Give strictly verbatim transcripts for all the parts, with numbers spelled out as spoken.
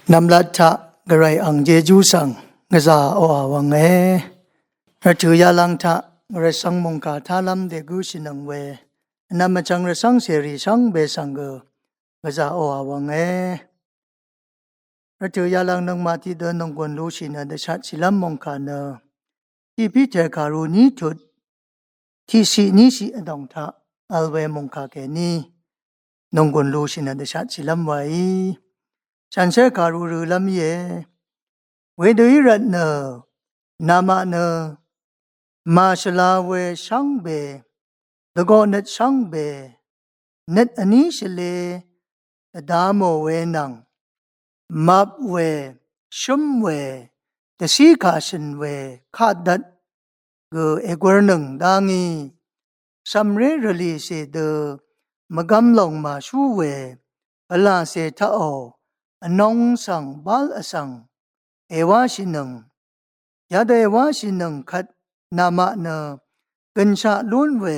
Nvmlat taq Gvray ang Jejú svng gvzà oqà wvnge. Rvtø̀ yalvng taq Gvray svng mòngkà tálv́m dègǿshìnøng we, vnvm vchvng rvcv́ng cèrì shvngbe svng gø gvzà oqà wvnge. Rvtø̀ yalvng nøngmaq tiqdø nònggùn lushì nø dvshatshìlv́m mòngkà nø tiq Piter kàru ní tut tiqciq níciq vdòng taq vl we mòngkà kèní nònggùn lushì nø dvshatshìlv́m waí. Shanshér kàru rølv́m íe. Wedø í rvtnø namaq nø màshvla we shvngbe, dvgoq nøt shvngbe, nøt vní shvlē dvda mò we nvng, map we, shǿm we, dvcí kà shø̀n we, kadvt gø ègurnøng dá ngí, cv̀mré rvlìcè dø mvgvm lòng màshú we, pvlàcè taqò, vnong svng bál vsvng èwáshìnøng. Yadø èwáshìnøng kvt namaq nø gønshaq lún we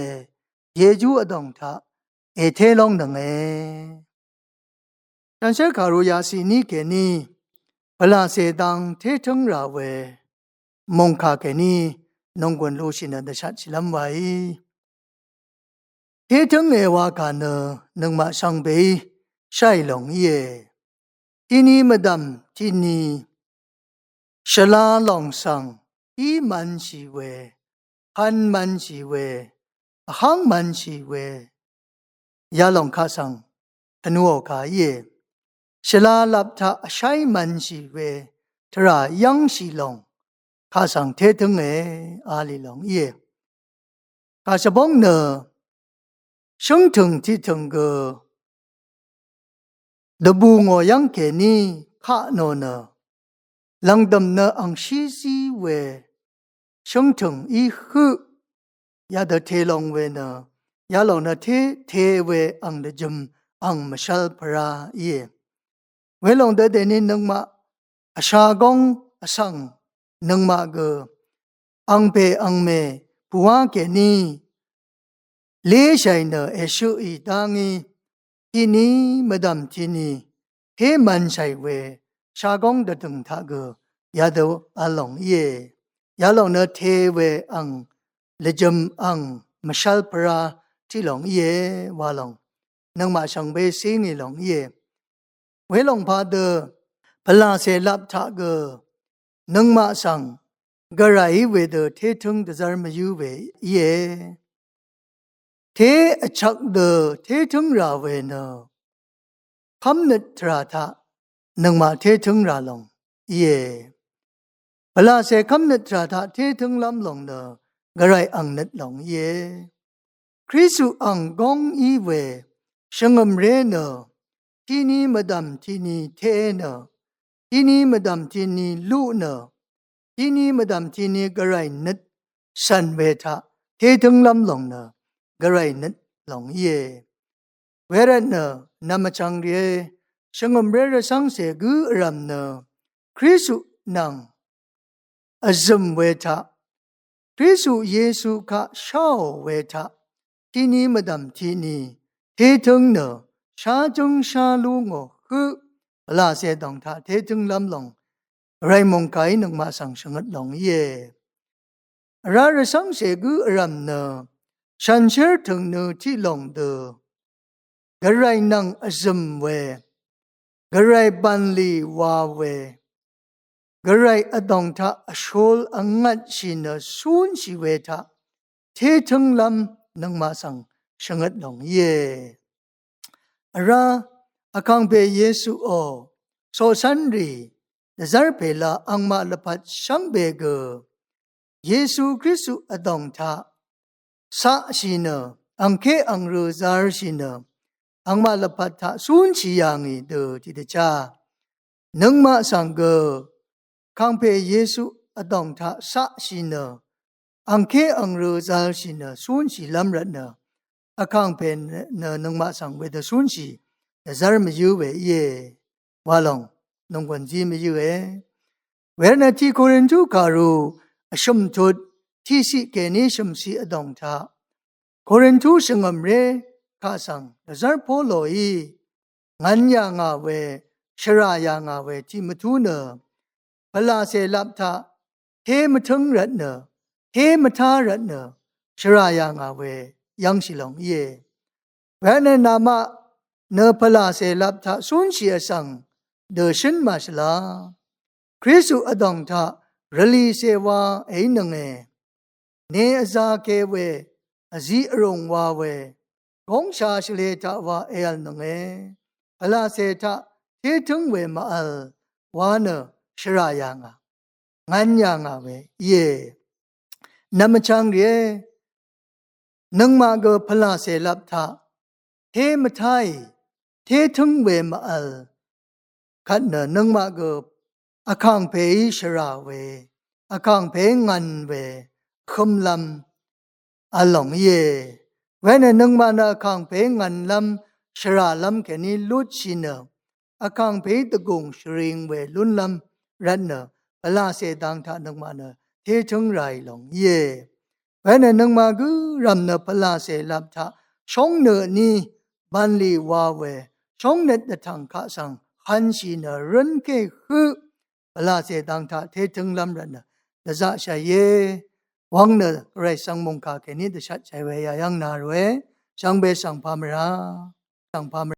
Jejú vdòng taq èté lóngnønge. Shanshér kàru yaciq ní kèní pvlàcè dang tétǿng rà we mòngkà kèní nònggùn lushì nø dvshatshìlv́m waí. Tétǿng èwakà nø nøngmaq shvngbeí sháì lòng íe. Tiqni mvdv̀m tiqni shvla lòng svng í mvnshì we, hvn mvnshì we, vháng mvnshì we, yalòng kaq svng tvnuò kà íe. Shvlalap taq vsháí mvnshì we, tvrà yv́ngshì lòng kaq svng tétǿnge, a lì lòng íe. Kà shvbóng nø shǿngtø̀ng tiqtø̀ng gø dvbù ngò yv́ng kèní kaq nò nø lv̀ngdø̀m nø angshí zí we shǿngtø̀ng í høq yadø te long we nø, yalòng nø te, te we ang dvjøm ang mvshv́l pvrá íe. Welòng dø dèní nøngmaq vshagóng vsvng nøngmaq gø angpè angmè pùwá kèní léshàì nø èshøqì dá ngí tiqni mvdv̀m tiqni té mvnshàì we shagóng dvdø̀ng taq gø yadø vl lòng íe. Yalòng nø te we ang lvjøm ang mvshv́l pvrá tiq lòng íe wa lòng. Nøngmaq shvngbe cíngì lòng íe. Welòng padø pvlàcè lap taq gø nøngmaq svng gvray í wedø tétǿng dvzv́r mvyǿ we íe. Té vchvk dø tétǿng rà we nø kv́mnøt tvrà taq nøngmaq tétǿng rà lòng íe. Pvlàcè kv́mnøt tvrà taq tétǿnglv́m lòng nø gvray ang nøt lòng íe. Kristu ang góng í we shvngø̀mré nø tiqni mvdv̀m tiqni teqe nø tiqni mvdv̀m tiqni luq nø tiqni mvdv̀m tiqni gvray nøt cv̀n we taq tétǿnglv́m lòng nø gvray nøt lòng íe. Wervtnø nvmvchvng rìé shvngø̀mré rvcv́ngcè gǿ vrv̀m nø Kristu nvng vzø̀m we taq, Kristu Yesu kaq sháò we taq tiqni mvdv̀m tiqni tétǿng nø shájǿng shá lú ngò høq pvlàcè dòng taq tétǿnglv́m lòng gvray mòngkàí nøngmaq svng shvngøt lòng íe. Vrá rvcv́ngcè gǿ vrv̀m nø shanshér tø̀ngnø tiq lòng dø gvray nvng vzø̀m we, gvray bv̀nlì wa we, gvray vdòng taq vshul vngvtshì nø cúnshì we taq tétǿnglv́m nøngmaq svng shvngøt lòng íe. Vrá vkàngpè Yesuò coqcv́nrì dvzv́r pèla angmaq lvpat shvngbe gø Yesu Kristu vdòng taq caqshì nø angké angrø zalshì nø angmaq lvpat taq cúnshì yà ngì dø tiqdvchá nøngmaq svng gø kàngpè Yesu vdòng taq caqshì nø angké angrø zalshì nø cúnshìlv́m rvtnø vkàngpè nø nøngmaq svng wedø cúnshì dvzv́r mvyǿ we íe wa lòng nònggùn zí mvyǿe. Wervtnø tiq Korintu kàru vshø̀m tut tiqciq kèní shø̀mciq vdòng taq Korintu shvngø̀mré kaq svng dvzv́r Poloí ngvn yà ngà we shvrà yà ngà we tiq mvtú nø pvlàcè lap taq té mvtǿng rvtnø, té mvtá rvtnø shvrà yà ngà we yv́ngshì lòng íe. Wenø namaq nø pvlàcè lap taq cúnshì vsvng dø shǿn màshvla. Kristu vdòng taq rvlìcè wa èínønge. Ne vza ke we, vzi vrùng wa we, góngsha shvlē taq wa èv̀lnønge. Pvlàcè taq té tǿng we mvvl wa nø shvrà yà ngà, ngv̄n yà ngà we íe. Nvmvchvng rìé, nøngmaq gø pvlàcè lap taq té mvtáì, té tǿng we mvvl kvt nø nøngmaq gø vkàngpèí shvrà we, vkàngpèí ngv̄n we, vhømlv́m v̄l lòng íe. Wenø nøngmaq nø vkàngpèí ngv̄nlv́m, shvràlv́m kèní lutshì nø vkàngpèí dvgùng shvring we lúnlv́m rvtnø pvlàcè dang taq nøngmaq nø té tǿng ràì lòng íe. Wenø nøngmaq gø rv̀m nø pvlàcè lap taq shóngnø ní bv̀nlì wa we, shóngnøt dvtv̀ng kaq svng hv̄nshì nø rǿnké høq pvlàcè dang taq té tǿnglv́m rvtnø dvzaqshàìe. Wvng nø Gvray svng mòngkà kèní dvshatshàì we yayv́ng na ròe. Shvngbe svng pamvra, svng pamvra.